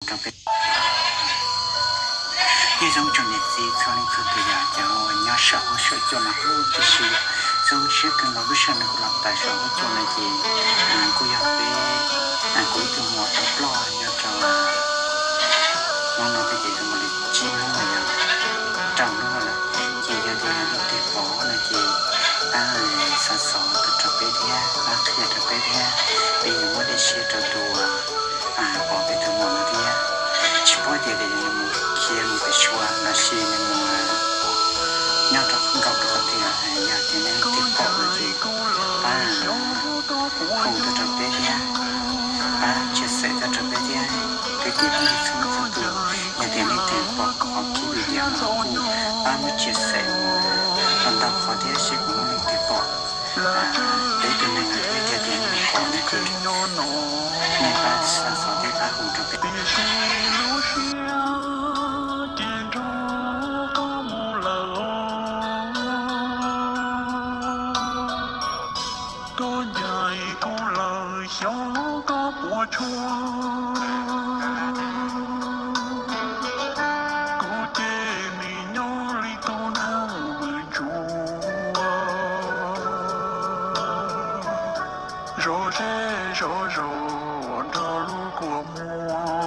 rau peb. Nyob zoo tsoom niam txiv txhua leej txhua tus yom, cov uas nyob saum huab saum cua no huv tib si. Zoo siab kawg nkaus lub sij hawm no kuv los tawm saum huab cua no ces kuj yog peb, kuv ib tug muam tau ploj nyob rau hnub no thiab ces zoo li tsib hnub no yog rau hnub no lawm. Ces yog tias leej twg pom no ces pab xa xov tuaj rau peb thiab, pab qhia rau peb thiab, peb yuav muab dej siab rau tus uas pom peb tus muam no thiab. Tsis paub tias nws mus khiav mus pem Suav los sis nws mus nyob rau qhov nkaum rau qhov twg, yog tias nej leej twg pom no ces pab hu tuaj rau peb thiab, pab share tuaj rau peb thiab. Kwv tij phooj ywg txhua leej txhua tus, yog tias leej twg pom qhov clip video no kuj pab muab share mus rau ntau qhov thiab seb puas muaj leej twg pom peb tus neeg no thiab. Yog tias nej pom no ces nej pab xa xov thiab pab hu rau peb. Ces nrog koj mus lawm, koj ncaim kuv lawm xyov koj puas tshua. Kuv ces nim nyob li tus neeg vwm tsua, zov zej zov zos nrog lub kua muag.